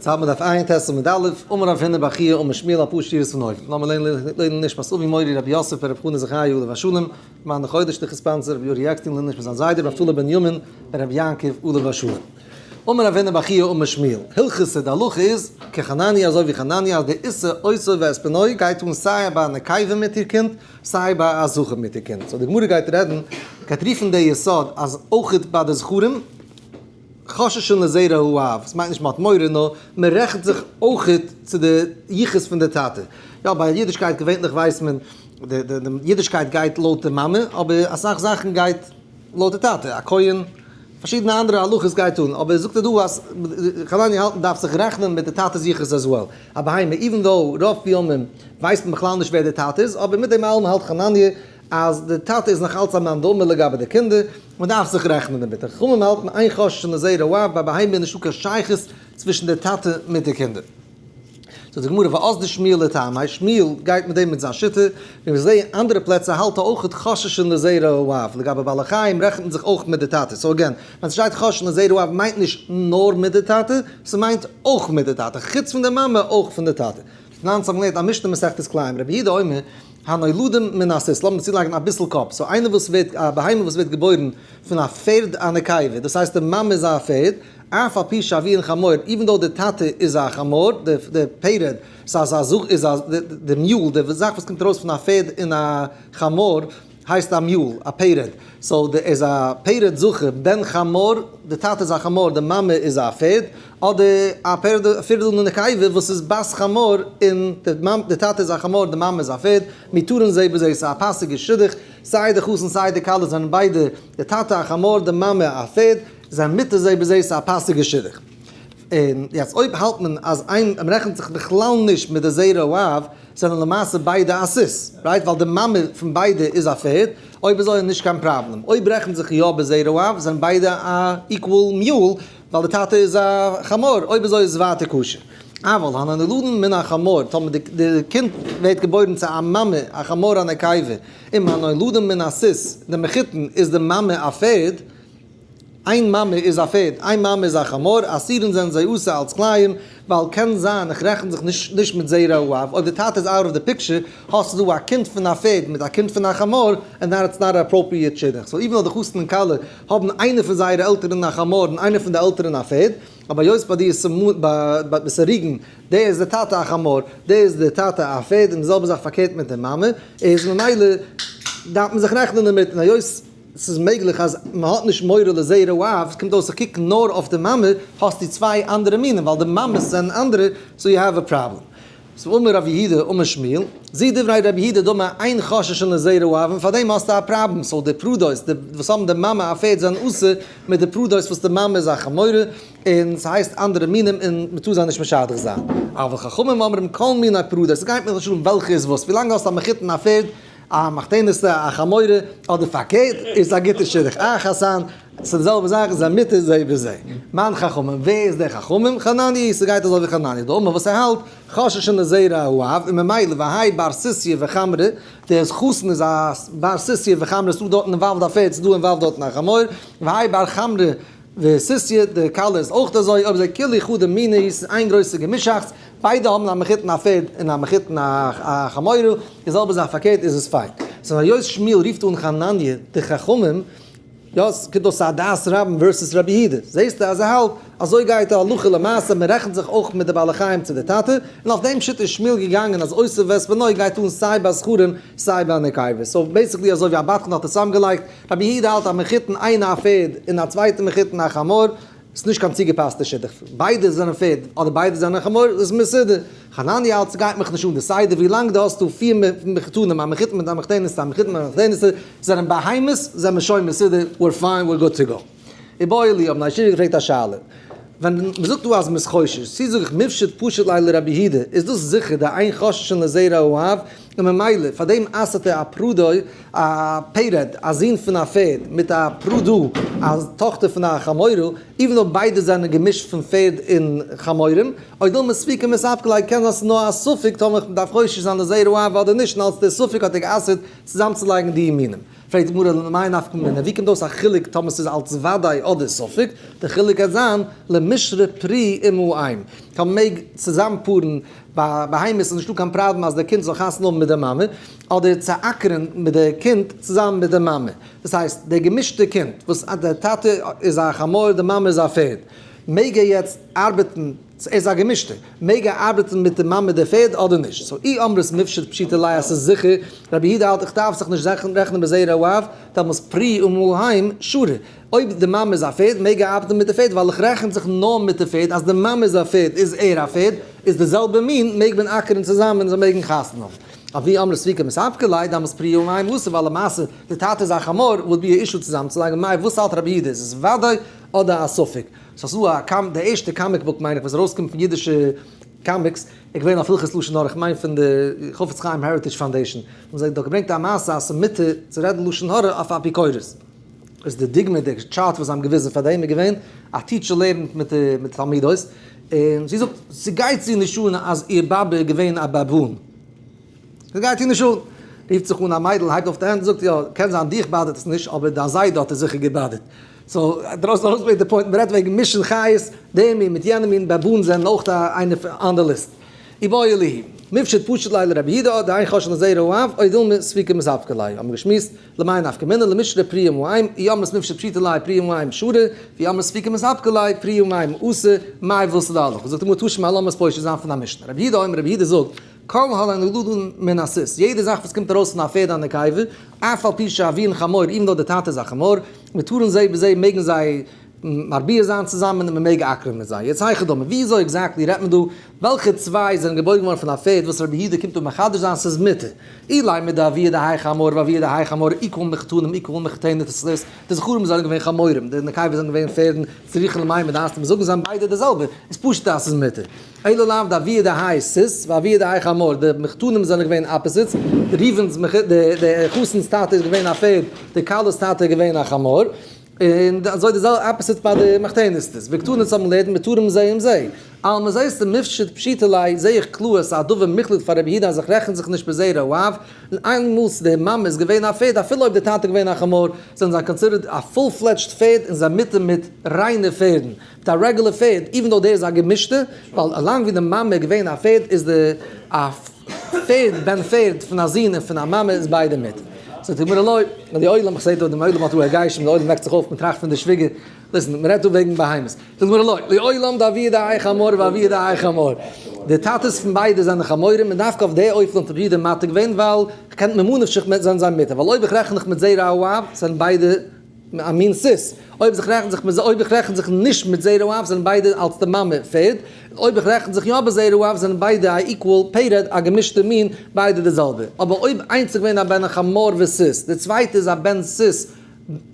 האלט מען דף עיין ט עמוד א', אמר רב הונא בר חייא אמר שמואל אפאר שורות פון אויבן, לאמיר לערנען לעילוי נשמת אבי מורי רבי יוסף בן רבי חנא זכרי' עליו השלום, למען החודש די sponsor רבי אורי עקשטיין לעילוי נשמת זיין זיידע רבי נפתלי בנימין בן רבי יעקב עליו השלום. אמר רב הונא בר חייא אמר שמואל, הלכתא די הלכה איז, כחנניה אזוי ווי חנניה אז די איסור אותו ואת בנו גייט אן סיי ביי א נקבה מיט איר קינד סיי ביי א זכר מיט איר קינד, so די גמרא גייט רעדן, גייט רופן די יסוד אז אויכעט ביי די זכרים, חוששין לזרע האב, עס מיינט נישט מען האט מורא, נאר מען רעכנט זיך אויכעט צו די יחוס פון די טאטע. יא, ביי אידישקייט געווענליך ווייסט מען, די די אידישקייט גייט לויט די מאמע, אבער אסאך זאכן גייט לויט די טאטע, א כהן, פארשידענע אנדערע הלכות גייט אן, אבער זאגט ער דא אז חנניה האלט מען דארף זיך רעכנען מיט די טאטע'ס יחוס as well. א בהמה, even though רוב פעמים ווייסט מען בכלל נישט ווער די טאטע איז, אבער מיט דעם אלעם האלט חנניה אז די טאטע איז נאך אלץ א מאן דאמר לגבי די קינדער, מען דארף זיך רעכענען דערמיט. די חכמים האלטן אין חוששין לזרע האב, ביי בהמה איז נישטא קיין שייכות צווישן די טאטע מיט די קינדער. זאגט די גמרא ואזדא שמואל לטעמיה, שמואל גייט מיט דעם מיט זיין שיטה, ווי מיר זעען אנדערע פלעצער האלט ער אויך חוששין לזרע האב, לגבי בעלי חיים רעכנט מען זיך אויך מיט די טאטע, so again, ווען ס'שטייט חוששין לזרע האב מיינט נישט נאר מיט די טאטע, ס'מיינט אויך מיט די טאטע, חוץ פון די מאמע אויך פון די טאטע. תנן האבן געלערנט א משנה מסכת כלאים, רבי יהודה אומר, הנולדים מן הסוס, לאמיר צולייגן אביסל קאפ, so איינער וואס ווערט, א בהמה וואס ווערט געבוירן פון א פערד א נקבה, דאס הייסט די מאמע איז א פערד, אף על פי שאביהן חמור, even though די טאטע איז א חמור, די פערד, ס'איז א זאך, איז א, די mule, די זאך וואס קומט ארויס פון א פערד און א חמור, הייסט א mule, א פערד, so די איז א פערד זכר בן חמור, די טאטע איז א חמור די מאמע איז א פערד, אדער א פערד פערדל נקבה וואס איז בת חמור און די טאטע איז א חמור די מאמע איז א פערד, מותרין זה בזה, ס'איז א פאסיגע שידוך, סיי די חתן סיי די כלה זענען ביידע די טאטע א חמור די מאמע א פערד, זענען מותר זה בזה, ס'איז א פאסיגע שידוך. און יעצט אויב האלט מען אז איין מ'רעכנט זיך בכלל נישט מיט די זרע האב, זענען למעשה ביידע א סוס, right? ווייל די מאמע פון ביידע איז א פערד, אויב אזוי איז נישט קיין פראבלעם. אויב רעכנט זיך יא בזרע האב, זענען ביידע א equal mule, ווייל די טאטע איז א חמור, אויב אזוי איז עס ווייטער כשר. אבל הנולדין מן החמור, טאמער די קינד ווערט געבוירן צו א מאמע א חמור א נקבה, און הנולדין מן הסוס, די מחותן איז די מאמע א פערד, איין מאמע איז א פערד, איין מאמע איז א חמור, אסורין זענען זיי אסור אלס כלאים, ווייל קען זיין איך רעכן זיך נישט נישט מיט זרע האב, אויב די טאטע איז out of the picture, האסטו דא א קינד פון א פערד מיט א קינד פון א חמור, and that it's not a appropriate שידוך. so even though די חתן און כלה האבן איינער פון זייערע עלטערן א חמור און איינער פון די עלטערן א פערד, אבער היות ביי די ביי סירוגין, דער איז די טאטע א חמור, דער איז די טאטע א פערד, און די זעלבע זאך פארקערט מיט די מאמע, איז ממילא דארף מען זיך רעכענען דערמיט, און היות ס'איז מעגליך אז מ'האט נישט מורא לזרע האב, ס'קומט אויס איך קוק נאר אויף די מאמע, האסטו צוויי אנדערע מינים, ווייל די מאמעס זענען אנדערע, so you have a problem. so אמר רב יהודה אמר שמואל, זו דברי רבי יהודה דאמר אין חוששין לזרע האב, און פארדעם האסטו א פראבלעם, so די פרודות די וואס האבן די מאמע א פערד זענען אסור מיט די פרודות וואס די מאמע איז א חמורה, און ס'הייסט אנדערע מינים און מ'טאר זיי נישט משדך זיין. אבל חכמים אומרים כל מיני פרודות, ס'גייט מיך נישט אן וועלכע איז וואס, ווילאנג האסט א מחותן א פערד, א מחותנת'טע א חמורה, אדער פארקערט, איז א גוטע שידוך. א חתן, ס'איז די זעלבע זאך, זיי מותר זה בזה. מאן חכמים, ווער איז דער חכמים? חנני', ס'גייט אזוי ווי חנני', דאמר וואס ער האלט, חוששין לזרע האב, און ממילא והאי בר סוסיא וחמרא, דער חתן איז א בר סוסיא וחמרא, ס'דא דארטן involved א פערד, ס'דא involved דארטן א חמור, והאי בר חמרא וסוסיא, די כלה איז אויך אזוי, אויב אזוי כולהו חדא מינא היא, ס'איז איין גרויסע געמישאכטס, ביידע האבן א מחותן א פערד און א מחותן א חמורה, די זעלבע זאך פארקערט איז עס פיין. so היות שמואל רופט אן חנניה די חכמים, יא ס'קומט אויס א דעת רבים versus רבי יהודה, זעסטו אז ער האלט אזוי גייט די הלכה למעשה, מען רעכנט זיך אויך מיט די בעלי חיים צו די טאטע, און אויף דעם שיטה איז שמואל געגאנגען אז אותו ואת בנו גייט אן סיי ביי זכרים סיי ביי נקבות, so basically אזוי ווי א בדחן האט עס צוזאמגעלייגט, רבי יהודה האלט א מחותן איינע א פערד און א צווייטע מחותן א חמור, ס'איז נישט קיין צוגעפאסטע שידוך, ביידע זענען פערד אדער ביידע זענען חמור איז מסודר. חנניה האלט ס'גייט מיך נישט אן די סדר, ווי לאנג דו האסט דא פיר מחותנים א מחותן מיט א מחותנת א מחותן מיט א מחותנת זענען בהמות זענען מיר שוין מסודר, we're fine we're good to go. איבעיא להו האבן ניישעריע געפרעגט א שאלה, ווען מ'זאגט דא אז מ'איז חושש, צו זאג איך מיפשט פשט ליה לרבי יהודה, איז דאס זיכער די אין חוששין לזרע האב, און ממילא פאר דעם אסר'ט ער א פרודוי, א פערד, א זון פון א פערד, מיט א פרודו, א טאכטער פון א חמורה, even אויב ביידע זענען געמישט פון פערד און חמורים, או דילמא ספוקי מספקא ליה, קען זיין ס'איז נאר א ספק טאמער מ'דארף חושש זיין לזרע האב אדער נישט, און אלס דער ספק האט ער גע'אסר'ט צוזאמצולייגן די מינים. פרעגט די גמרא למאי נפקא מינה, ווי קומט אויס א חילוק טאמער ס'איז אלס וודאי אדער ספק, די חילוק גייט זיין למישרי פרי אם הוא אם. קיין מעג צוזאמפארן ביי בהמות איז נישטא קיין פראבלעם אז די קינד זאל חתונה האבן מיט די מאמע, אדער צו אקערן מיט די קינד צוזאמען מיט די מאמע. דאס הייסט, די געמישטע קינד וואס די טאטע איז א חמור די מאמע איז א פערד, מעג ער יעצט ארבעטן, ער איז א געמישטע, מעג ער ארבעטן מיט די מאמע די פערד אדער נישט? so אי אמרת מפשט פשיטא ליה אז ס'איז זיכער, רבי יהודה האלט איך דארף זיך נישט רעכענען בזרע האב, דעמאלס פרי אם שרי. אויב די מאמע איז א פערד מעג ער ארבעטן מיט די פערד ווייל איך רעכן זיך נאר מיט די פערד אז די מאמע איז א פערד איז ער א פערד איז די זעלבע מין מעג מען אקערן צוזאמען און זיי מעגן חתונה האבן. אבער אי אמרת ספיקא מספקא ליה דאמרת פרי אם אסור ווייל למעשה די טאטע איז א חמור וואלט be א issue צוזאמצולייגן מאי וואס האלט רבי יהודה איז עס וודאי אדער א ספק? ס'איז דא א קאמ די ערשטע comic book מיין איך וואס ארויסקומט פון אידישע קאמיקס איז געווען אויף הלכות לשון הרע כ'מיין פון די חפץ חיים Heritage Foundation האבן זיי דאך געברענגט א מעשה אז ס'מותר צו רעדן לשון הרע אויף אפיקורס. איז די דוגמא די chart וואס זיי האבן געוויזן פאר דעם איז געווען א teacher לערנט מיט די מיט תלמידות און זי זאגט ס'גייט זי נישט אן אז איר באבע איז געווען א baboon ס'גייט איר נישט אן רופט זיך אן א מיידל הייבט אויף די הענט זאגט יא קען זיין דיך באדערט עס נישט אבער דיין זיידע האט עס זיכער געבאדערט so דרויסן ארויסגעברענגט די point מ'רעדט וועגן מישן חיות די מין מיט יענע מין baboons זענען אויך איינער on די ליסט. איבעיא להו, מפשט פשיט ליה לרבי יהודה, דאין חוששין לזרע האב, או דילמא ספיקא מספקא ליה, האבן מיר געשמועסט, למאי נפקא מינה, למישרי פרי אם האם, אי אמרת מפשט פשיטא ליה פרי אם האם שרי, ואי אמרת ספיקא מספקא ליה פרי אם האם אסור, מאי וואס איז די הלכה? זאגט די גמרא תא שמע לאמיר עס פושט זיין פון א משנה. רבי יהודה אומר רבי יהודה זאגט, כל הנולדין מן הסוס, יעדע זאך וואס קומט ארויס פון א פערד א נקבה, אף על פי שאביהן חמור, even though די טאטע איז א חמור, מותרין זה בזה מעגן זיי מרביע זיין צוזאמען און מען מעג אקערן מיט זיי. יעצט היכי דמי, וויאזוי exactly רעדט מען דא? וועלכע צוויי זענען געבוירן געווארן פון א פערד וואס רבי יהודה קומט דא מחדש זיין ס'איז מותר? אילימא דאבוה דהאי חמור ואבוה דהאי חמור equal מחותנים equal מחותנת'ס, די זכרים זענען געווען חמורים, די נקבות זענען געווען פערדן, צריכא למימר דארפסטו מיר זאגן זענען ביידע די זעלבע, איז פשוט אז ס'איז מותר. אלא לאו דאבוה דהאי סוס ואבוה דהאי חמור, די מחותנים זענען געווען opposites, ראובן'ס די חתן'ס טאטע איז געווען א פערד, די כלה'ס טאטע איז געווען א חמור. און אזוי די זעלבע opposite ביי די מחותנת'טעס, וקתני האבן געלערנט מותרים זה עם זה. אלמא זעסטו מפשט פשיטא ליה זעה איך קלאר אז ס'איז א דבר מוחלט פאר רבי יהודה אז איך רעכן זיך נישט בזרע האב, און איינמאל די מאמע איז געווען א פערד אפילו אויב די טאטע איז געווען א חמור זענען זיי considered א full fledged פערד און זיי מותר מיט ריינע פערדן, מיט א רעגולער פערד, even though דער איז א געמישטע, ווייל along ווי די מאמע איז געווען א פערד איז די א פערד בן פערד פון א זון און פון א מאמע איז ביידע מותר. זאגט די גמרא לא, די עולם, איך זעה דא דעם עולם האט דא הרגשים, די עולם וועקט זיך אויף, מען טראכט פון די שוויגער, listen, מען רעדט דא וועגן בהמות. זאגט די גמרא לא, לעולם דאבוה דהאי חמור ואבוה דהאי חמור. די טאטעס פון ביידע זענען חמורים און דווקא אויף די אופן האט רבי יהודה מתיר געווען ווייל כ'קען ממה נפשך זענען זיי מותר, ווייל אויב איך רעכן זיך מיט זרע האב זענען ביידע א מין סוס, אויב זיך רעכנט זיך מיט אויב איך רעכן זיך נישט מיט זרע האב זענען ביידע אלס די מאמע פערד, און אויב איך רעכן זיך יא בזרע האב זענען ביידע א equal פערד א געמישטע מין ביידע די זעלבע, אבער אויב איינס איז געווען א בן חמור וסוס די צווייטע איז א בן סוס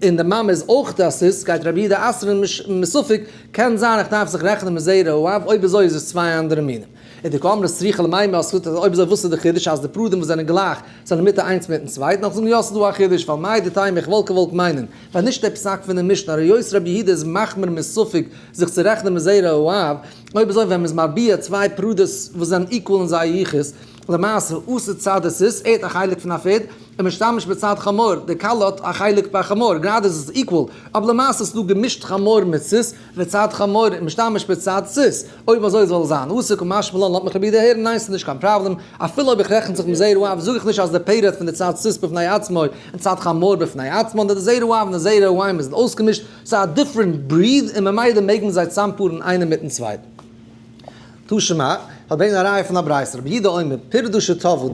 און די מאמע איז אויך א סוס גייט רבי יהודה אסר'ן מספק, קען זיין איך דארף זיך רעכענען מיט זרע האב אויב אזוי איז עס צוויי אנדערע מינים. און דקאמרת צריכא למימר אז ס'איז אויב אזוי וואס איז די חידוש אז די פרדים וואס זענען גלייך זענען מותר איינס מיטן צווייטן נאך זאגן יא ס'איז דא א חידוש ווייל מהו דתימא איך וואלט געוואלט מיינען ווען נישט דער פסק פונעם משנה היות רבי יהודה איז מחמיר מספק זיך צו רעכענען מיט זרע האב אויב אזוי ווען מ'איז מרביע צוויי פרדות וואס זענען equal אין זייער יחוס למעשה אתי צד הסוס ער האט א חלק פון א פערד און משתמש בצד חמור די כלה האט א חלק ביי חמור גראדע איז עס equal אבער למעשה איז דא געמישט חמור מיט סוס וצד חמור משתמש בצד סוס, אויב אזוי זאל זיין אסור קא משמע לן לאט מיך רבי יהודה הערן ניין ס'איז נישט קיין פראבלעם, אפילו אויב איך רעכן זיך מיט זרע האב זאג איך נישט אז די פירות פון די צד סוס בפני עצמו און צד חמור בפני עצמו נאר די זרע האב און די זרע האם איז אויסגעמישט, ס'איז א different breed און ממילא מעגן זיי צוזאמפארן איינער מיטן צווייטן. תא שמע, כ'וועל ברענגען א ראיה פון א ברייתא, רבי יהודה אומר, פרדה שטבעה,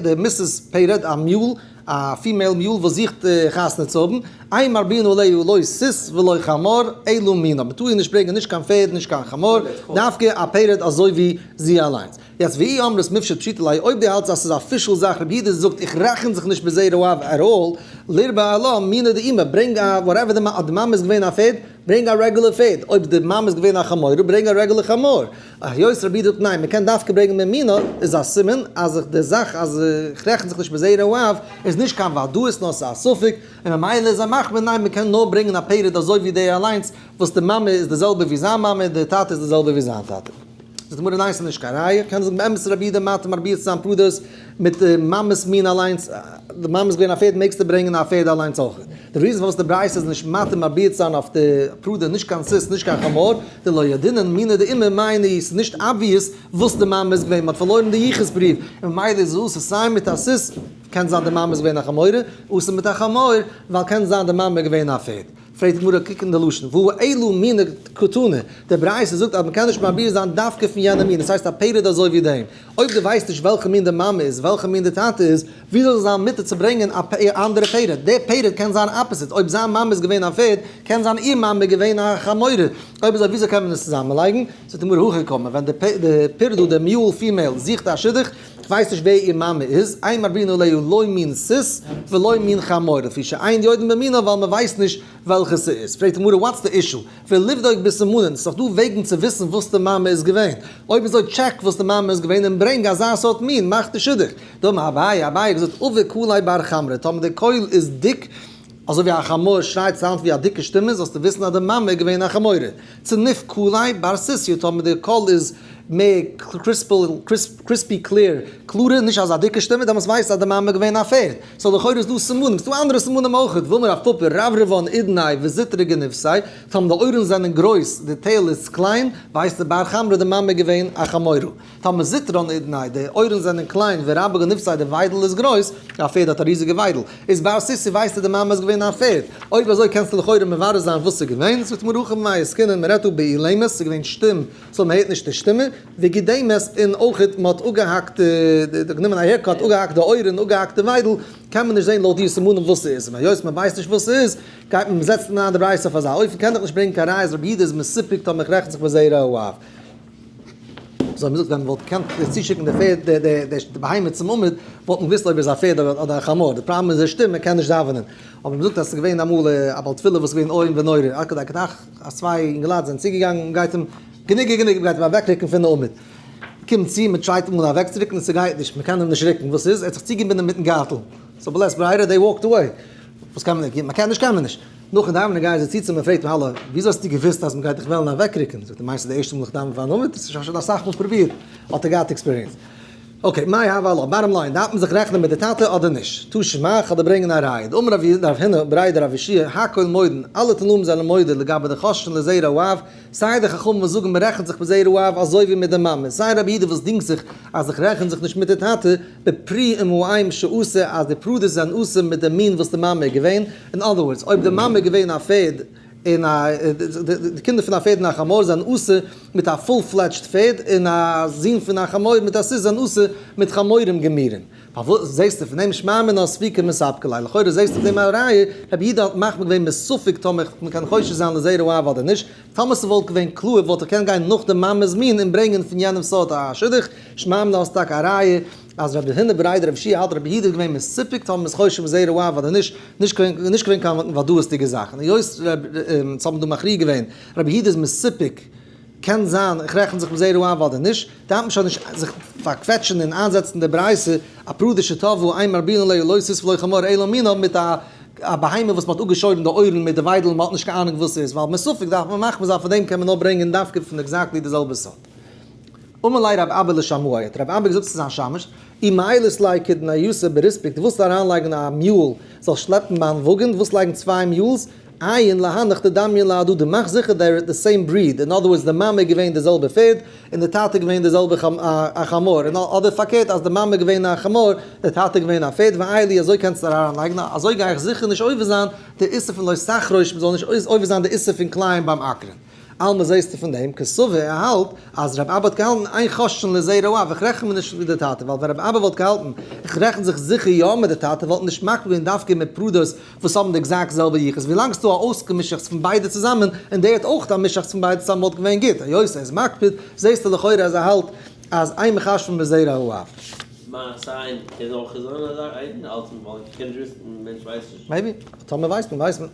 די מיסעס פערד, א mule, א female mule וואס זוכט חתונה צו האבן, אין מרבין עליה לא סוס ולא חמור, אלא מינה, מ'טאר איר נישט ברענגען נישט קיין פערד נישט קיין חמור, דווקא א פערד אזוי ווי זי אליינס. יעצט ואי אמרת מפשט פשיטא ליה, אויב דו האלטסט אז ס'איז official זאך רבי יהודה זאגט איך רעכן זיך נישט בזרע האב at all, לירבי עלה מינה דאימא, ברענג א whatever די מאמע איז געווען א פערד, ברענג א רעגולער פערד, אויב די מאמע איז געווען א חמור, ברענג א רעגולער חמור. היות רבי זאגט ניין, מען קען דווקא ברענגען ממינה, איז א סימן אז די זאך אז איך רעכן זיך נישט בזרע האב איז נישט קיין וודאות נאר ס'איז א ספק, און ממילא איז ער מחמיר ניין מען קען נאר ברענגען א פערד אזוי ווי דער אליינס וואס די מאמע איז די זעלבע ווי זיין מאמע און די טאטע איז די זעלבע ווי זיין טאטע. זאגט די גמרא ניין ס'איז נישט קיין ראיה, קען זאגן באמת רבי יהודה מתיר מרביע צו זיין פרדות מיט די מאמע'ס מין אליינס, די מאמע איז געווען א פערד מעגסטו ברענגען א פערד אליינס אויך. די reason פארוואס די ברייתא איז נישט מתיר מרביע צו זיין אויף די פרדה נישט קיין סוס נישט קיין חמור, דלא ידעינן מינא דאימא מאי ניהו, ס'איז נישט obvious וואס די מאמע איז געווען, מ'האט פארלוירן די יחוס בריוו, און ממילא איז אסור סיי מיט א סוס, קען זיין די מאמע איז געווען א חמורה, אסור מיט א חמור, ווייל קען זיין די מאמע איז געווען א פערד. פרעגט די גמרא, קוק אין די לשון, והא אלא מינה קתני, די ברייתא זאגט אז מ'קען נישט מרביע זיין דווקא פון יענע מין, עס הייסט א פערד אזוי ווי דעם, אויב דו ווייסט נישט וועלכע מין די מאמע איז, וועלכע מין די טאטע איז, ווי זאל עס זיין מותר צו ברענגען א אנדערע פערד? די פערד קען זיין opposite, אויב זיין מאמע איז געווען א פערד, קען זיין איר מאמע איז געווען א חמורה, אויב אזוי וויאזוי קען מען עס צוזאמענלייגן? זאגט די גמרא הכי קאמר, ווען די פירדא די mule female זוכט א שידוך, כ'ווייס נישט ווער איר מאמע איז, אין מרבין עליה לא מין סוס ולא מין חמור, לפי שאין יודעים במינה ווייל מ'ווייסט נישט וועלכע ס'איז. פרעגט די גמרא what's the issue? ולבדוק בסימנין, ס'איז דאך דא וועגן צו וויסן וואס די מאמע איז געווען. אויב אזוי check וואס די מאמע איז געווען און ברענג אזא סארט מין, מאך די שידוך. דאמר אביי, אביי האט געזאגט עבה קליה בר חמרא, טאמער די קול איז דיק, אזוי ווי א חמור שרייט sound ווי א דיקע שטימע, זאלסטו וויסן אז די מאמע איז געווען א חמורה. צניף קליה בר סוסיא, טאמער די קול איז מער crispy clear, קלארער, נישט אזא דיקע שטימע, דעמאלטס ווייסטו אז די מאמע איז געווען א פערד. so לכאורה איז דא סימנים, ס'דא אנדערע סימנים אויך, ואמר רב פפא רברבן אודניה וזוטרי גנפתיה, טאמער די אויערן זענען גרויס, די tail איז קליין, ווייסטו בר חמרא די מאמע איז געווען א חמורה. טאמער זוטרן אודניה, די אויערן זענען קליין, ורבה גנפתיה די וויידל איז גרויס, א פערד האט א ריזיגע וויידל, איז בר סוסיא ווייסטו די מאמע איז געווען א פערד. אויב אזוי קענסטו לכאורה מברר זיין וואס ס'איז געווען, זאגט גמרא הכא במאי עסקינן, מ'רעדט דא באילמת, ס'איז געווען שטום, so מ'הערט נישט די שטימע, וגידמת, און אויכעט מ'האט אפגעהאקט די, גענומען א haircut, אפגעהאקט די אויערן, אפגעהאקט די וויידל, קען מען נישט זען לויט די סימנים וואס ס'איז, און היות מ'ווייסט נישט וואס ס'איז, גייט מען זעצן איין די ברייתא אויף אזא אופן, קען דאך נישט ברענגען קיין ראיה אז רבי יהודה איז מסופק טאמער איך רעכן זיך בזרע האב. אזוי מ'זאגט ווען מ'וואלט געקענט צושיקן די פערד די די די בהמה צום עמוד וואלט מען געוואוסט אויב איז א פערד אדער א חמור, די פראבלעם איז די שטים מ'קען נישט דאווענען, אבער מ'זאגט אז ס'איז געווען אמאל א בעל תפילה וואס איז געווען איום ונורא עד כדי כך אז צוויי אינגעלייט זענען צוגעגאנגען מ'גייט אים גענוג איז גענוג מ'גייט אים אוועקרוקן פון די עמוד, קומט צו מ'טרייט אים אן אוועקצורוקן און ס'גייט נישט מ'קען אים נישט רוקן, וואס איז? ער האט זיך צוגעבינדען מיטן גארטל, so בלית ברירה they walked away, וואס קען מען, מ'קען נישט קען מען נישט. נאכן דאווענען גייען זיי צו צו אים און פרעגט אים האלא, וויאזוי האסטו געוואוסט אז מ'גייט דיך וועלן אוועקרוקן? זאגט ער, מיינסטו די ערשטע מאל איך דאווען פארן עמוד? איך האב שוין אסאך מאל פרובירט, האט ער געהאט experience. okay, מאי הוה עלה, bottom line, דארף מען זיך רעכענען מיט די טאטע אדער נישט? תא שמע, כ'וועל דיר ברענגען א ראיה. דאמר רב יהודה רב הונא בריה דרב יהושע, הכל מודין, אלע תנאים זענען מודה לגבי די חוששין לזרע האב, סיי די חכמים וואס זאגן מ'רעכנט זיך בזרע האב אזוי ווי מיט די מאמע, סיי רבי יהודה וואס דינגט זיך אז איך רעכן זיך נישט מיט די טאטע, בפרי עם האם שעשה אז די פרדות זענען אסור מיט די מין וואס די מאמע איז געווען, in other words אויב די מאמע איז געווען א פערד און א די קינדער פון א פערד און א חמור זענען אסור מיט א full fledged פערד און א זון פון א חמור מיט א סוס זענען אסור מיט חמורים גמורים. פארוואס זעסטו פון דעם שמע מינה ספיקא מספקא ליה לכאורה זעסטו פון דעם א ראיה רבי יהודה האט מחמיר געווען מספק טאמער מ'קען חושש זיין לזרע האב אדער נישט, טאמער ס'וואלט געווען קלאר וואלט איך קענען גיין נאך די מאמע'ס מין און ברענגען פון יענעם סארט א שידוך, שמע מינה האסט טאקע א ראיה אז רבי הונא בריה דרב יהושע האלט רבי יהודה איז געווען מסופק טאמער מ'איז חושש בזרע האב אדער נישט, נישט געווען קיין וודאות'דיגע זאך, און היות אונז האבן דא מכריע געווען רבי יהודה איז מסופק קען זיין איך רעכן זיך בזרע האב אדער נישט, דארף מען שוין נישט זיך פארקוועטשן און איינזעצן די ברייתא א פרדה שטבעה אין מרבין עליה לא סוס ולא חמור אלא מינה מיט א א בהמה וואס מ'האט אפגעשוירן די אויערן מיט די וויידל און מ'האט נישט קיין אהנונג וואס ס'איז, ווייל מספק דארף מען מחמיר זיין פאר דעם קען מען נאר ברענגען דווקא פון exactly די זעלבע סארט. אמר ליה רב אבא לשמעיה, האט רב אבא געזאגט צו זיין שמש, אי מעילית ליה כדנייתא בריספק, דו ווילסט אריינלייגן א mule זאל שלעפן מיין וואגן, דו ווילסט לייגן צוויי mules, עיין להנך דדמיין להדדי, מאך זיכער they're the same breed, in other words די מאמע איז געווען די זעלבע פערד, און די טאטע איז געווען די זעלבע א חמור, און אדער פארקערט אז די מאמע איז געווען א חמור, די טאטע איז געווען א פערד, ועיילי אזוי קענסטו אריין לייגן, אזוי גיי איך זיכער נישט עובר זיין די איסור פון לא תחרוש, מ'זאל נישט עובר זיין די איסור פון כלאים ביים אקערן. אלמא זעסטו פון דעם, קסבר ער האלט אז רב אבא האט געהאלטן אין חוששין לזרע האב, איך רעכן מיר נישט מיט די טאטע, ווייל ווען רב אבא וואלט געהאלטן איך רעכן זיך זיכער יא מיט די טאטע וואלט נישט מקפיד געווען דווקא מיט פרדות וואס האבן די exact זעלבע יחוס, ווילאנג ס'דא א אויסגעמישעכטס פון ביידע צוזאמען, און דער האט אויך א מישעכטס פון ביידע צוזאמען וואלט געווען גוט, היות ער איז מקפיד, זעסטו לכאורה אז ער האלט אז אין מחשבין בזרע האב. מעשה קען אויך זיין אזא אייגן אלטן ווייל איך קען נישט וויסן מענטש ווייסט נישט. maybe, טאמער ווייסט מען ווייסט מען.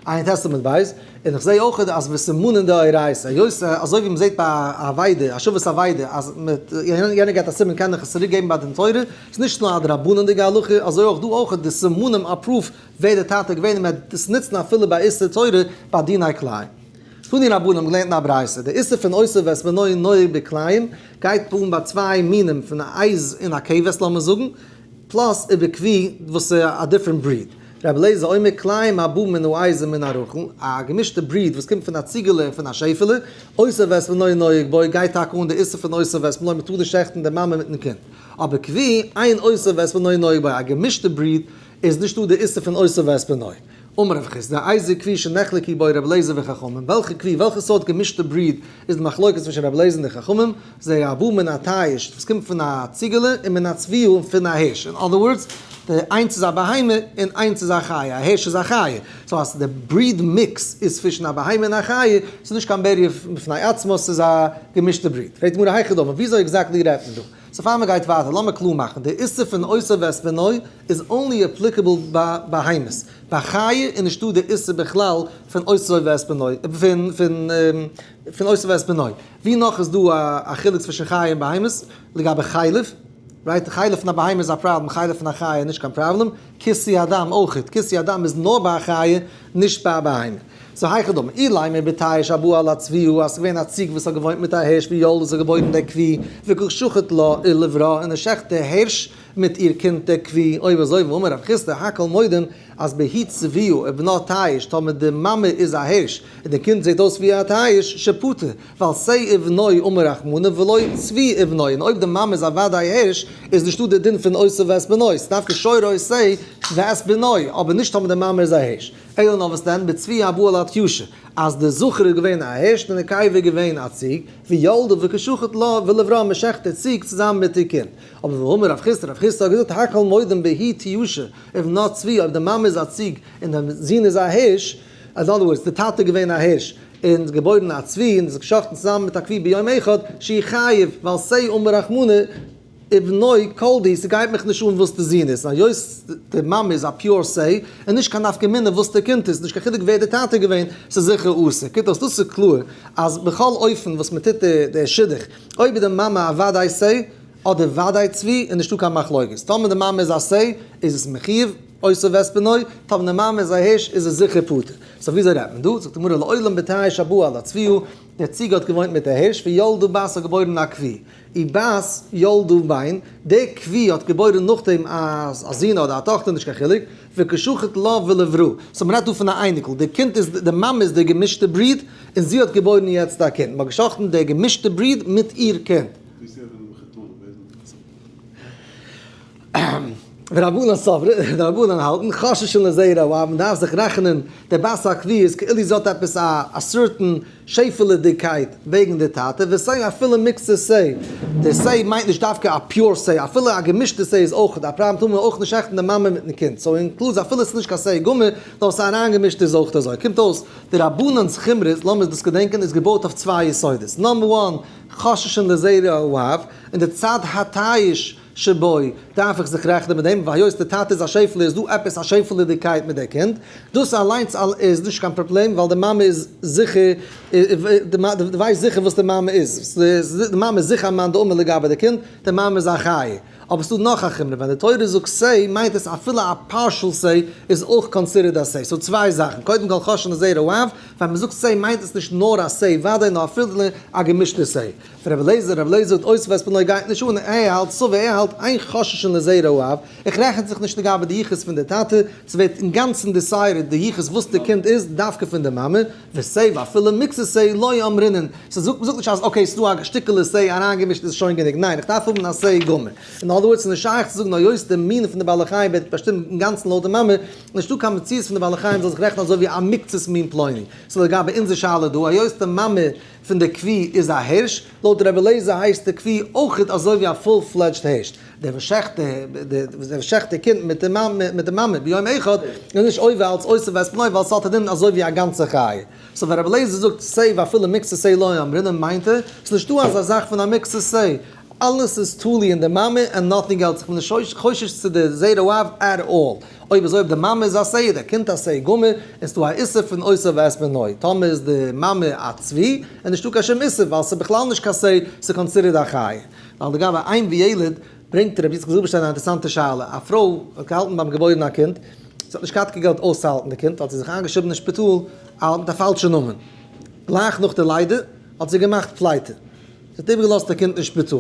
עיין ט' עמוד ב', און איך זעה אויך אז וסימנין דאורייתא, היות אזוי ווי מ'זעט ביי א אבידה, השבת אבידה, אז מיט יענער געט א סימן קען איך עס צוריק געבן ביי דין תורה, איז נישט נאר א דרבנן'דיגע הלכה, אזוי אויך דא אויך די סימנים א proof ווער די טאטע איז געווען און מ'וועט עס נוצן אפילו ביי איסור תורה ביי דיני כלאים. תנו רבנן האבן געלערנט אין א ברייתא, די איסור פון אותו ואת בנו נוהג בכלאים גייט אן ביי צוויי מינים פון א עז און א כבש לאמיר זאגן, plus ובגוי וואס איז א different breed. רבי אליעזר אומר כלאים הבא מן העז ומן הרחל, א געמישטע breed וואס קומט פון א ציגעלע און פון א שעפעלע, אותו ואת בנו נוהג בו גייט טאקע אן די איסור פון אותו ואת בנו מ'טאר נישט שעכטן די מאמע מיטן קינד. אבער גוי אין אותו ואת בנו נוהג בו א געמישטע breed איז נישטא די איסור פון אותו ואת בנו. אמר רב חסדא, איזהו גוי שנחלקו בו רבי אליעזר וחכמים, וועלכע גוי, וועלכע סארט געמישטע breed איז די מחלוקת צווישן רבי אליעזר און די חכמים, זה הבא מן התיש וואס קומט פון א ציגעלע און מן הצביה און פון א הערש, אין other words, די איינס איז א בהמה און איינס איז א חיה, א הערש איז א חיה, so אז די breed mix איז צווישן א בהמה און א חיה, ס'איז נישט קיין בריה בפני עצמו, ס'איז א געמישטע breed. פרעגט די גמרא היכי דמי, וויאזוי exactly רעדט מען דא? so פאר מ'גייט ווייטער לאמיר קלאר מאכן, די איסור פון אותו ואת בנו איז only applicable ביי בהמות, ביי חיה איז נישטא די איסור בכלל פון אותו ואת בנו, פון פון פון אותו ואת בנו. ווי נאך איז דא א חילוק צווישן חיה און בהמות? לגבי חלב, right? חלב פון א בהמה איז א פראבלעם, חלב פון א חיה איז נישט קיין פראבלעם, כיסוי הדם אויכעט, כיסוי הדם איז נאר ביי א חיה, נישט ביי א בהמה. so היכי דמי, אילימא בתיש הבאה על הצביה, אז ס'איז געווען א ציג וואס האט געוואוינט מיט א הערש וילדה איז געבוירן דער גוי, וקא שחט לה ולברא, און ער שעכט דער הערש מיט איר קינד דער גוי, אויב אזוי והאמר רב חסדא הכל מודים אז בהיא צביה ובנה תיש, טאמער די מאמע איז א הערש און די קינד זעט אויס ווי א תיש, שפטור, ווייל שה ובנו אמר רחמנא ולא צבי ובנו, און אויב די מאמע איז אוודאי הערש איז נישטא די דין פון אותו ואת בנו, ס'דווקא שור או שה ואת בנו, אבער נישט טאמער די מאמע איז א הערש. אלא נאר וואס דען בצביה הבאה על התישה, אז די זכר איז געווען א הערש און די נקבה איז געווען א ציג, וילדה וקא שחט לה ולברא מ'שעכט די ציג צוזאמען מיט איר קינד. אבער והאמר רב חסדא, רב חסדא האט געזאגט הכל מודים בהיא תישה ובנה צבי, אויב די מאמע איז א ציג און די זון איז א הערש, in other words די טאטע איז געווען א הערש און געבוירן א צבי און זיך געשאכטן צוזאמען מיט א גוי ביום אחד, שהוא חייב, ווייל שה אמר רחמנא ובנו כל דהו, ס'גייט מיך נישט אן וואס די זון איז, היות די מאמע איז א pure שה, איז נישט קיין נפקא מינה וואס די קינד איז, נישט קיין חילוק ווער די טאטע איז געווען, ס'איז זיכער אסור. קומט אויס דאס איז קלאר אז בכל אופן וואס מ'טוט די שידוך, אויב איז די מאמע א וודאי שה אדער וודאי צבי איז נישטא קיין מחלוקת, טאמער די מאמע איז א שה איז עס מחיוב אותו ואת בנו, טאמער די מאמע איז א הערש איז עס זיכער פטור. so וויאזוי רעדט מען דא? זאגט די גמרא לעולם בתיש הבאה על הצביה, דער ציג האט געוואוינט מיט א הערש וילדה בת האט געבוירן א גוי, ובת ילדה בן, דער גוי האט געבוירן נאכדעם א זון אדער א טאכטער נישט קיין חילוק, וקא שחט לה ולברא, so מ'רעדט דא פון א אייניקל, די קינד איז, די מאמע איז די געמישטע breed, און זי האט געבוירן יעצט א קינד, מ'האט געשאכטן די געמישטע breed מיט איר קינד. ורבנן סברי, די רבנן האלטן, חוששין לזרע האב, מ'דארף זיך רעכענען, די בת הגוי איז כאילו זי האט עפעס א א certain שעפעלעדיגקייט וועגן די טאטע, ושה אפילו מקצת שה, די שה מיינט נישט דווקא א pure שה, אפילו א געמישטע שה איז אויך, א פראבלעם טאר מען אויך נישט שעכטן די מאמע מיטן קינד, so includes אפילו עס איז נישט קיין שה גמור, נאר עס איז אריינגעמישט איז אויך אזוי, קומט אויס די רבנן'ס חומרות, לאמיר דאס געדענקען, איז געבויט אויף צוויי יסודות, number one, חוששין לזרע האב, און די צד התיש שבו, דארף איך זיך רעכענען מיט דעם, ווייל היות די טאטע איז א שעפעלע איז דא עפעס א שעפעלעדיגקייט מיט די קינד, דאס אליינס איז נישט קיין פראבלעם ווייל די מאמע איז זיכער, די ווייסט זיכער וואס די מאמע איז, די מאמע איז זיכער א מאן דאמר לגבי די קינד, די מאמע איז א חיה. אבער ס'דא נאך א חומרא, ווען די תורה זאגט שה מיינט עס אפילו א partial שה איז אויך considered א שה, so צוויי זאכן, קודם כל חוששין לזרע האב, ווען מ'זאגט שה מיינט עס נישט נאר א שה וודאי נאר אפילו א געמישטע שה. רבי אליעזר, רבי אליעזר זאגט אותו ואת בנו גייט נישט אן, ער האלט סבר, ער האלט אין חוששין לזרע האב, איך רעכן זיך נישט לגבי די יחוס פון די טאטע, ס'ווערט אינגאנצן decided די יחוס וואס די קינד איז דווקא פון די מאמע, ושה ואפילו מקצת שה לא אמרינן, ס'זאגט מ'זאגט נישט אז okay ס'דא א שטיקעלע שה אריינגעמישט איז שוין גענוג, ניין איך דארף האבן א שה גמור. אין other words ס'איז נישט שייך צו זאגן היות די מין פון די בעלי חיים ווערט באשטימט אינגאנצן לויט די מאמע, נישטא קיין מציאות פון די בעלי חיים זאל זיך רעכענען אזוי ווי א מקצת מין פלוני. so לגבי אונזער שאלה דא, היות די מאמע פון די גוי איז א הערש, לויט רבי אליעזר הייסט די גוי אויכעט אזוי ווי א full fledged הערש. דער וואס שעכט דער וואס שעכט די קינד מיט די מאמע מיט די מאמע ביום אחד איז נישט עובר אלץ אותו ואת בנו ווייל ס'האט א דין אזוי ווי א גאנצע חיה. so ווען רבי אליעזר זאגט שה ואפילו מקצת שה לא אמרינן מיינט ער ס'איז נישטא אזא זאך פון א מקצת שה, אלעס איז תלוי אין די מאמע and nothing else, איך בין נישט חושש צו די זרע האב at all. אויב אזוי אויב די מאמע איז א שה איז דער קינד א שה גמור, איז דא א איסור פון אותו ואת בנו, טאמער איז די מאמע א צבי איז נישטא קיין שום איסור ווייל ס'איז בכלל נישט קיין שה, ס'איז considered א חיה. ווייל לגבי אם וילד ברענגט רבי יצחק זילבערשטיין א אינטערעסאנטע שאלה, א פרוי האט געהאלטן ביים געבוירן א קינד, זי האט נישט געהאט קיין געלט אויסצוהאלטן די קינד, האט זי זיך איינגעשריבן אין שפיטאל מיט א פאלשע נאמען. גלייך נאך די לידה האט זי געמאכט פליטה. זי האט איבערגעלאזט א קינד אין שפיטאל.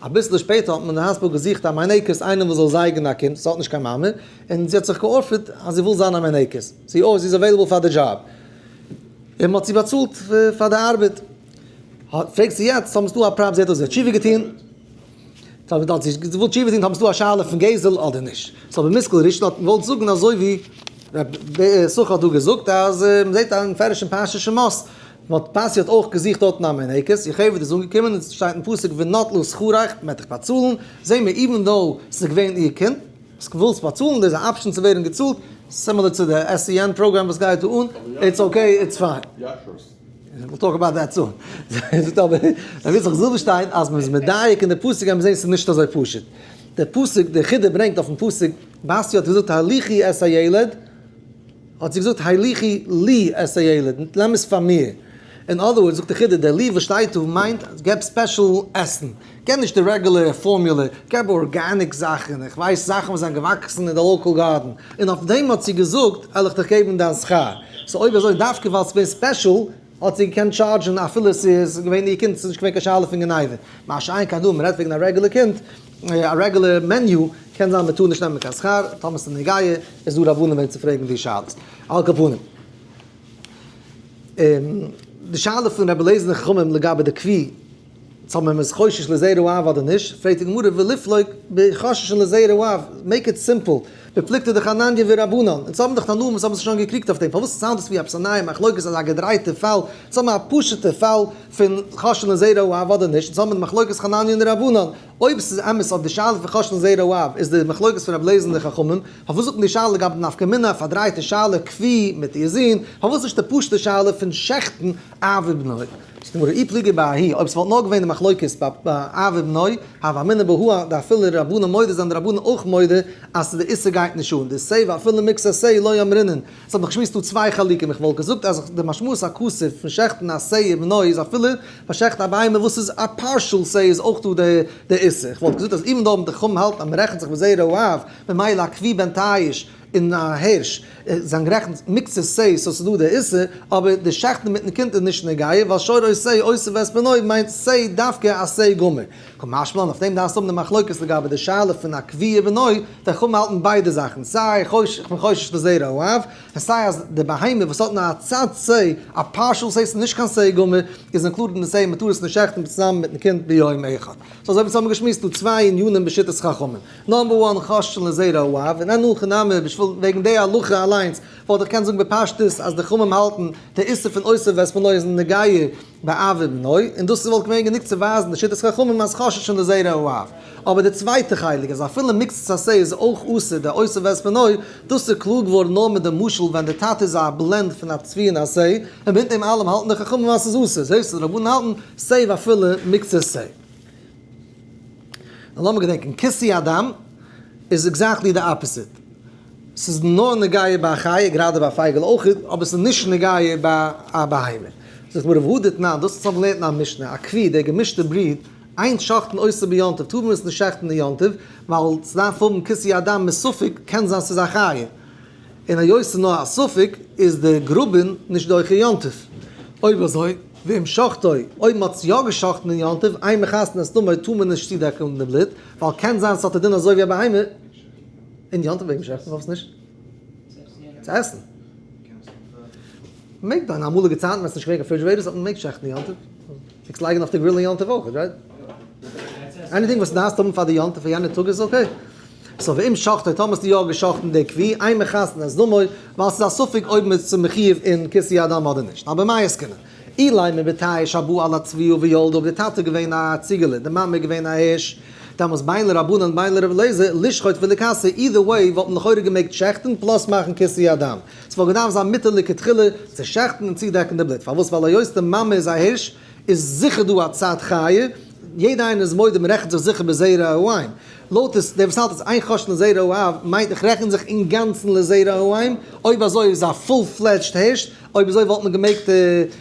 אביסל שפעטער האט מען אין די hospital געזוכט א מינקת, איינעם וואס זאל זייגן א קינד וואס האט נישט קיין מאמע, און זי האט זיך גע offer ט אז זי וויל זיין א מינקת. זי אוי, זי איז available פאר די דזשאב. און מען האט זי באצאלט פאר די ארבעט. פרעגט זי יעצט, האבן ס'דא א פראבלעם, זי האט אזוי תשובה געטון. טאמער האט זי געוואלט תשובה טון, האבן ס'דא א שאלה פון גזל אדער נישט. so במושכל ראשון האט מען געוואלט זאגן אזוי ווי ר' יששכר האט דא געזאגט אז מ'זעט א מפורש אין פרשת שמות, מ'האט פסי האט אויך געזוכט דארטן א מינקת, יוכבד איז אנגעקומען און ס'שטייט אין פסוק ונטלה שכרך, מ'וועט דיך באצאלן, זעהן מיר even though ס'איז געווען איר קינד, ווילסט באצאלן, דאס איז א option צו ווערן געצאלט, similar צו די SEN program וואס גייט דא אן, it's okay, it's fine. We'll talk about that soon. זאגט אבער רבי יצחק זילבערשטיין אז מ'איז מדייק אין די פסוק גייט מען זעהן ס'איז נישט אזוי פשוט. דער פסוק, דער חידא ברענגט אויפן פסוק, בתיה האט געזאגט הוליכי את הילד, האט זי געזאגט הוליכי לי את הילד, נעם עס פאר מיר. אין other words זאגט דער חידא, דער לי וואס שטייט דא מיינט געב special עסן, געב נישט די regular formula, געב organic זאכן, איך ווייס זאכן וואס זענען געוואקסן אין די local garden, און אויף דעם האט זי געזאגט וועל איך דיך געבן דיין שכר. so אויב אזוי דווקא ווייל ס'געווען special האט זי געקענט טשארדזשן אפילו ס'איז געווען איר קינד, ס'איז נישט געווען קיין שאלה פון גניבה. מה שאין כן דא, מ'רעדט וועגן א regular קינד, א regular menu, קען זיין מ'טאר נישט נעמען קיין שכר, טאמער ס'איז נוגע איז דא רבנים וועם צו פרעגן די שאלות. על כל פנים. די שאלה פון רבי אליעזר און חכמים לגבי די כוי, צו מען איז חושש לזרע האב אדער נישט, פרעגט די גמרא וליפלוג בחוששין לזרע האב, make it simple, בפלוגתא דחנניה ורבנן, אונז האבן דאך תנאים וואס האבן זיך שוין געקריגט אויף דעם, פארוואס sound עס ווי עפעס א נייע מחלוקת אזא געדרייטע פאל, אונז האבן א פשוטע פאל פון חוששין לזרע האב אדער נישט, אונז האבן די מחלוקת חנניה און רבנן, אויב ס'איז אמת אז די שאלה פון חוששין לזרע האב איז די מחלוקת פון רבי אליעזר און די חכמים, פארוואס זאגט מען די שאלה לגבי די נפקא מינה, א פארדרייטע שאלה כוי מיט איר זון, פארוואס נישט די פשוטע שאלה פון שעכטן אב ובנו? זאגט די גמרא אי פליגי בההיא, אויב ס'וואלט נאר געווען די מחלוקת ביי אב ובנו, הוה אמינא בהא דאפילו רבנן מודה זענען די רבנן אויך מודה אז די איסור גייט נישט אן, דשה ואפילו מקצת שה לא אמרינן, ס'האט נאך געשמועסט דא צוויי חלקים, איך וואלט געזאגט אז די משמעות הכתוב פון שעכטן א שה ובנו איז אפילו ביי שעכטן א בהמה וואס איז א partial שה איז אויך דא די איסור, איך וואלט געזאגט אז even though די חכמים האלטן אז מ'רעכנט זיך בזרע האב, ממילא א כוי בן תיש און א הערש זענען גערעכנט מקצת שה so ס'איז דא די איסור, אבער די שעכטן מיטן קינד איז נישט נוגע ווייל שור או שה אותו ואת בנו מיינט שה דווקא א שה גמור. קא משמע לן אויף דעם דארפסטו האבן די מחלוקת לגבי די שאלה פון א כוי ובנו, די חכמים האלטן ביידע זאכן, סיי איך בין חושש לזרע האב, און סיי אז די בהמה וואס האט נאר א צד שה, א partial שה, ס'איז נישט קיין שה גמור, איז included אין די שה, מ'טאר עס נישט שעכטן צוזאמען מיטן קינד ביום אחד. so אזוי ווי אונז האבן געשמועסט דא צוויי ענינים בשיטת חכמים. number one חוששין לזרע האב, און אין הכי נמי בשביל וועגן די הלכה אליינס וואלט איך געקענט זאגן בפשטות אז די חכמים האלטן די איסור פון אותו ואת בנו איז נוגע באב ובנו, און דאס וואלט געווען גענוג צו ווייזן די שיטת חכמים אז חוששין לזרע האב. אבער די צווייטע חלק אז אפילו מקצת השה איז אויך אסור די אותו ואת בנו, דאס איז קלאר געווארן נאר מיט די משל ווען די טאטע איז א blend פון א צבי און א שה, און מיט דעם אלעם האלטן די חכמים אז ס'איז אסור, זעסטו די רבנן האלטן שה ואפילו מקצת שה. נאר לאמיר געדענקען, כיסוי הדם איז exactly די opposite. ס'איז נאר נוגע ביי א חיה, גראדע ביי א פייגל אויך, אבער ס'איז נישט נוגע ביי א בהמה. זאגט מיר רב הודה תנן, דאס וואס מיר האבן געלערנט אין א משנה, א כוי, דער געמישטע breed, אין שוחטין אותו ביום טוב, טאר מען עס נישט שעכטן אין יום טוב, ווייל ס'דארף האבן כיסוי הדם מספק, קען זיין ס'איז א חיה. און היות ס'איז נאר א ספק, איז די גראבן נישט דוחה יום טוב. אויב אזוי, ואם שחטו, אויב מ'האט עס יא געשחט'ן אין יום טוב, אין מכסין את דמו, טאר מען נישט צודעקן די בלוט, ווייל קען זיין ס'האט א דין אזוי ווי א בהמה, אין יום טוב מעג מען שעכטן, פארוואס נישט? צו עסן. מ'מעג דאך, אין אמאליגע צייטן ווען ס'איז נישט געווען קיין refrigerators האט מען געמעגט שעכטן אין יום טוב. מעגסט לייגן אויף די grill אין יום טוב אויך, right? Anything וואס דארפסט האבן פאר די יום טוב פאר יענע טאג איז okay. So ואם שחטו, טאמער האסטו יא געשחטן די כוי, אין מכסין את דמו, ווייל ס'איז א ספק אויב מ'איז מחיוב אין כיסוי הדם אדער נישט. אבער מאי עסקינן? אילימא בתיש הבא על הצבי וילדה, אויב די טאטע איז געווען א ציגעלע, די מאמע איז געווען א הערש, דאמאלס בין לרבנן בין לר' אליעזר, לשחוט ולכסות, either way וואלט מען לכאורה געמעגט שעכטן plus מאכן כיסוי הדם. ס'וואלט געדארפט זיין מותר לכתחילה צו שעכטן און צודעקן די בלוט. פארוואס? ווייל היות די מאמע איז א הירש, איז זיכער דא א צד חיה, יעדע איינער איז מודה מ'רעכנט זיך זיכער בזרע האם. לויט עס, דער וואס האלט אז אין חוששין לזרע האב מיינט איך רעכן זיך אינגאנצן לזרע האם, אויב אזוי איז א full fledged הירש, אויב אזוי וואלט מען געמעגט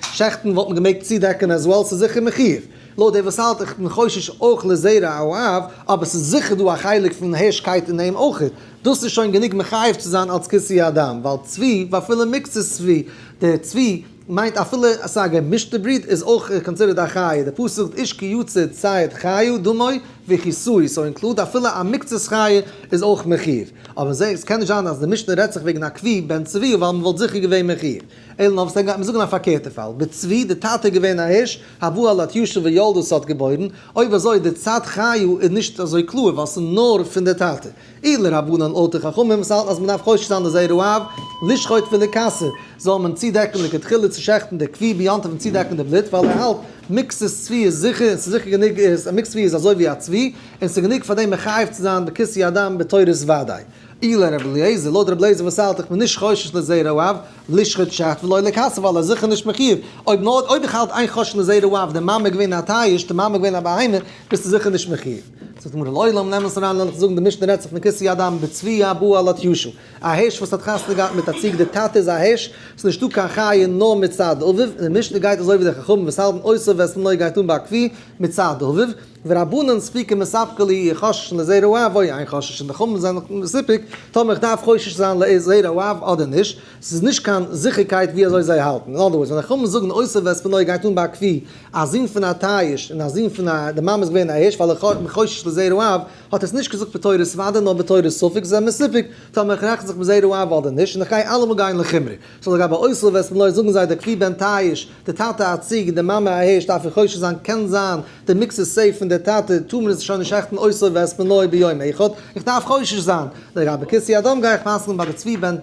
שעכטן וואלט מען געמעגט צודעקן as well, ס'איז זיכער מחיוב. לויט דער וואס האלט איך בין חושש אויך לזרע האב, אבער ס'איז זיכער דא א חלק פון הערשקייט אין אים אויך, דאס איז שוין גענוג מחייב צו זיין אלס כיסוי הדם, ווייל צבי ואפילו מקצת צבי, דער צבי. מיינט אפילו אז ס'איז א געמישטע breed איז אויך considered א חיה, די פסוק זאגט איש כי יצד ציד חיה דמו וכיסוהו, so include אפילו א מקצת חיה איז אויך מחיוב. אבער זע, עס קען נישט זיין אז די משנה רעדט זיך וועגן א כוי בן צבי ווייל מען וואלט זיכער געווען מחיוב. אלא נאר וואס דען גייט מען זאגן א פארקערטע פאל, בצבי די טאטע איז געווען א הירש, הבא על התיישב וילדו ס'האט געבוירן, אויב אזוי די צד חיו איז נישט אזוי קלאר ווייל ס'איז נאר פון די טאטע. אי לרבנן לויט די חכמים וואס האלטן אז מ'דארף חושש זיין לזרע האב, לשחוט ולכסה, זאל מען צודעקן לכתחילה צו שעכטן די כוי ביום טוב און צודעקן די בלוט, ווייל ער האלט מקצת צבי איז זיכער און ס'איז זיכער גענוג איז א מקצת צבי איז אזוי ווי א צבי און ס'איז גענוג פאר דעם מחייב צו זיין בכיסוי הדם בתורת ודאי. אי לר' אליעזר, לויט ר' אליעזר וואס האלט איך בין נישט חושש לזרע האב, לשחוט שעכט ולא לכסה ווייל ער איז זיכער נישט מחיוב, אויב נאר אויב איך האלט אין חוששין לזרע האב, די מאמע איז געווען א תיש, די מאמע איז געווען א בהמה, ביסטו זיכער נישט מחיוב. זאגט די גמרא לעולם נעם עס אריין לאמיך זאגן די משנה רעדט זיך פון כיסוי הדם בצבי הבא על התיישו, א הערש וואס האט חתונה געהאט מיט א ציג די טאטע איז א הערש, ס'איז נישטא קיין חיה נאר מצד אביו, און די משנה גייט אזוי ווי די חכמים וואס האלטן אותו ואת בנו גייט אן ביי א כוי מצד אביו, ורבנן ספיקא מספקא להו חוששין לזרע האב או אין חוששין, די חכמים זענען מסופק טאמער איך דארף חושש זיין לזרע האב אדער נישט, ס'איז נישט קיין זיכערקייט ווי אזוי זיי האלטן. אין other words, ווען די חכמים זאגן אותו ואת בנו גייט אן ביי א כוי, א זון פון א תיש און א זון פון א, די מאמע איז געווען א הירש, ווייל איך בין חושש לזרע האב, האט עס נישט געזאגט בתורת ודאי נאר בתורת ספק, זיי מסופק טאמער איך רעכן זיך בזרע האב אדער נישט, און איך גיי אלעמאל גיין לחומרא. so לגבי אותו ואת בנו זאגן זיי די כוי בן תיש, די טאטע א ציג און די מאמע א הירש דארף איך חושש זיין, קען זיין די מקצת שעיר פון די טאטע טאר מען עס שוין נישט שעכטן אותו ואת בנו ביום אחד, איך דארף חושש זיין. לגבי כיסוי הדם גיי איך פסק'נען ביי די צבי בן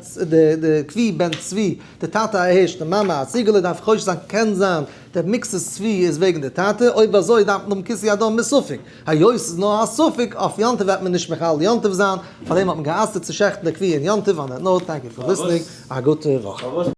די כוי בן צבי, די טאטע א הירש די מאמע א ציגעלע דארף איך חושש זיין קען זיין די מקצת צבי איז וועגן די טאטע, אויב אזוי דארף מען האבן כיסוי הדם מספק, היות ס'איז נאר א ספק אויף יום טוב וועט מען נישט מחלל יום טוב זיין, פארדעם האט מען גע'אסר'ט צו שעכטן די כוי אין יום טוב, on that note thank you for listening, א גוטע וואך.